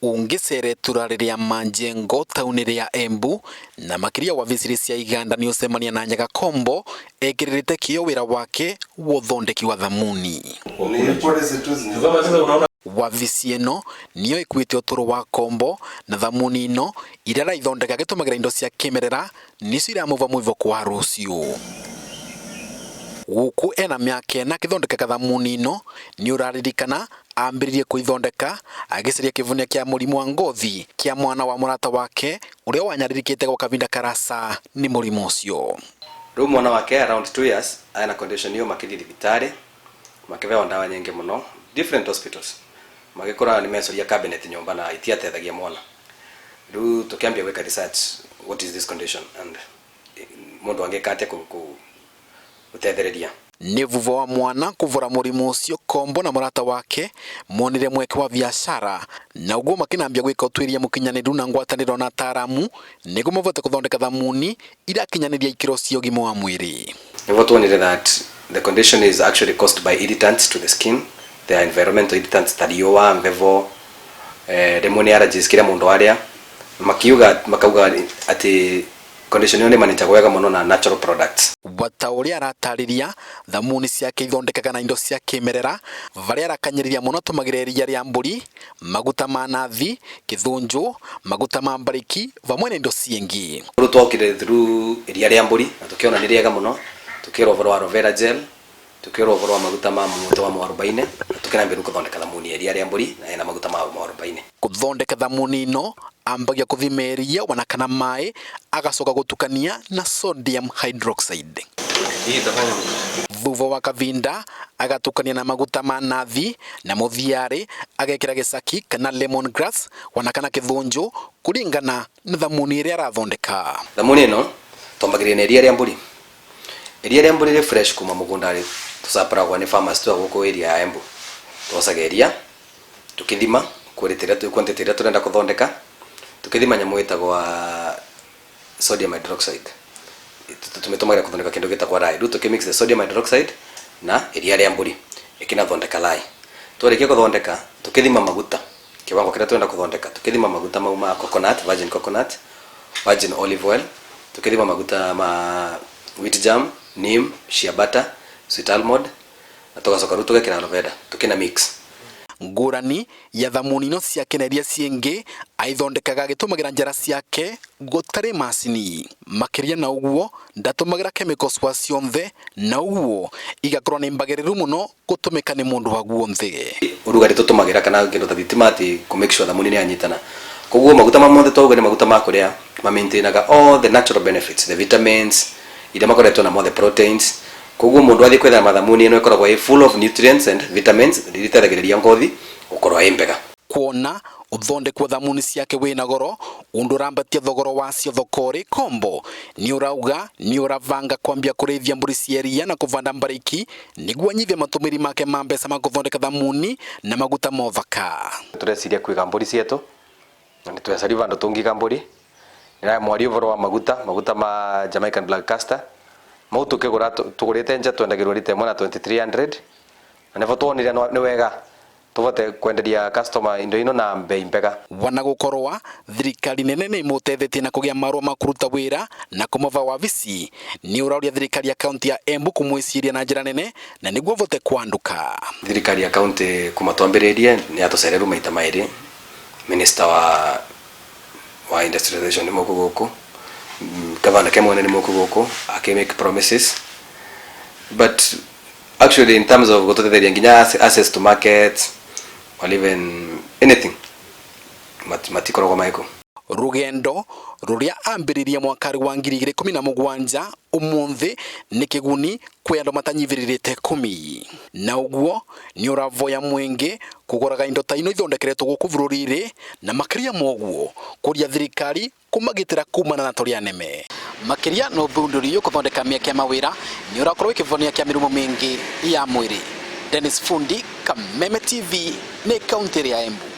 Ungiceretura riria Manjengo tauni ria Embu na makiria wabici cia iganda ni ucemania na Nyaga Kombo ekiririte kio wira wake wa uthondeki wa thamuni. Ni policy tu zenye Wabici ĩno niyo ĩkuĩte ũtũro wa Kombo na thamuni ino iria araithondeka agĩtũmagĩra indo cia kĩmerera nicio iramũva mwĩvoko wa rũciũ. Gũkũ ena mĩaka 4 akĩthondeka thamuni ino nĩ ũraririkana ambĩrĩrie kũithondeka agĩcaria kĩvunia kĩa mũrimũ wa ngothi kĩa mwana wa mũrata wake ũrĩa wanyaririkĩte gwa kavinda karasa nĩ mũrimũ ũcio. Riu mwana wake around 2 years ena condition iyo, makithii thibitari makivewa ndawa nyingi muno, different hospitals, magikora ni mecoria cabinet nyumba na itiatethagia mwana. Riu tukiambia gwika research, what is this condition and mundu angika atia gutethereria. Nĩ vuva wa mwana kuvura mũrimũ ũcio, Kombo na mũrata wake monire mweke wa biashara na ũguo makinambia gwĩka ũtuĩria mũkinyanĩru na ngwatanĩro na ataaramu nĩguo mavote kũthondeka thamuni irakinyanĩria ikĩro cia ũgima wa mwĩrĩ. Nĩguo tuonire that the condition is actually caused by irritants to the skin. There are environmental irritants ta riũa, mbevo, rĩmwe nĩ allergies kĩrĩa mũndũ arĩa makiuga, makauga atĩ condition ĩyo nĩ managagwo wega mũno na natural products. Wata ũrĩa aratarĩria, thamuni ciake ithondekaga na indo cia kĩmerera varĩa arakanyĩrĩria mũno atũmagĩra iria rĩa mbũri, maguta ma nathi, kĩthũnjũ, maguta ma mbarĩki vamwe na indo ciĩngĩ. Rĩu twokire through iria rĩa mbũri na tũkĩona nĩ rĩega mũno, tukĩrwo ũhoro wa aloe vera gel, tukĩrwo ũhoro wa maguta ma mũtĩ wa mwarubaine na tũkĩrambia rĩu kũthondeka thamuni ya iria rĩa mbũri na ĩna maguta ma mwarubaine. Kũthondeka thamuni ino ambagia kũthima iria wana kana maĩ agacoka gũtukania na sodium hydroxide. Thutha wa kavinda agatukania na maguta ma nathi na mũthiarĩ agekĩra gĩcaki kana lemon grass wana kana kĩthũnjũ kũringana na thamuni ĩrĩa arathondeka. Thamuni ĩno twambagĩrĩria na iria rĩa mbũri. Iria rĩa mbũri rĩ fresh kuma mũgũnda rĩ tũcaparagwo nĩ farmers tu gũkũ area ya Embu. Twocaga iria tukithima quality ĩrĩa, quantity ĩrĩa tũrenda kũthondeka, tukithima nyamũ ĩtagwo sodium hydroxide, tũmĩtũmagĩra kũthondeka kĩndũ gĩtagwo lye. Rĩu tũkĩmix the sodium hydroxide na iria rĩa mbũri ĩkĩnathondeka lye. Twarĩkia kũthondeka, tukĩthima maguta kiwango kĩrĩa tũrenda kũthondeka, tukĩthima maguta mau ma coconut, virgin coconut, virgin olive oil, tukĩthima maguta ma wheat germ, neem, shea butter, sweet almond na tũgacoka rĩu tũgekĩra aloe vera, tukĩna mix. Ngũrani ya thamuni ino ciake na iria ciĩngĩ aithondekaga agĩtũmagĩra njara ciake gũtarĩ macini. Makĩria na ũguo ndatũmagĩra chemicals wa cionthe na ũguo igakorwo nĩ mbagĩrĩru mũno gũtũmĩka nĩ mũndũ wa guonthe. Ũrugarĩ tũtũmagĩra kana kĩndũ ta thitima atĩ kũ make sure thamuni nĩ yanyitana. Koguo maguta ma mothe twauga nĩ maguta ma kũrĩa ma maintainaga all the natural benefits, the vitamins iria makoretwo namo, the proteins. Koguo mũndũ athiĩ kwetha mathamuni ĩno ĩkoragwo ĩ full of nutrients and vitamins iria iteithagĩrĩria ngothi gũkorwo ĩ mbega. Kuona ũthondeku wa thamuni ciake wĩna goro ũndũ ũrambatia thogoro wacio thoko-rĩ, Kombo nĩ ũrauga nĩ ũravanga kwambia kũrĩithia mbũri cia iria na kũvanda mbarĩki nĩguo anyivie matũmĩri make ma mbeca ma gũthondeka thamuni na maguta ma ũthaka. Tũreciria kũiga mbũri cietũ na nĩ twecari vandũ tũngiga mbũri. Nĩramwaria ũhoro wa maguta, maguta ma Jamaican Black Castor mau tũkĩgũra tũgũrĩte nja twendagĩrwo rita ĩmwe na 2300 na nĩvo tuonire nĩ wega tũvote kwenderia customer indo ino na mbei mbega. Wana gũkorwa thirikari nene nĩ imũteithĩtie na kũgĩa marũa ma kũruta wĩra na kũmava wabici nĩ ũrauria thirikari ya kaunti ya Embu kũmwĩciria na njĩra nene na nĩguo vote kwanduka. Thirikari ya kaunti kuma twambĩrĩrie nĩ yatũcereru maita maĩrĩ. Minister wa industrialization nĩ mũkũ gũkũ, gavana ke mwene nĩ mũkũ gũkũ akĩ make promises, but actually in terms of gũtũtetheria nginya access to markets or even anything, matikoragwo magĩkũ. Rugendo ruria ambiririe mwaka wa 2017 umuthi nĩ kĩguni kwĩ andũ matanyiviririte 10 na ũguo nĩ ũravoya mwingi kũgũraga indo ta ino ithondekeretwo gũkũ bũrũri-inĩ na makĩria ma ũguo kũria thirikari kũmagitĩra kumana na tũrĩa neme. Makĩria no ũthundũri ũyũ kũthondeka mĩeke ya mawĩra nĩ ũrakorwo wĩ kĩvonia kĩa mĩrimũ mĩingĩ ya mwĩrĩ. Dennis Fundi, Kameme TV, nĩ kaunti ya Embu.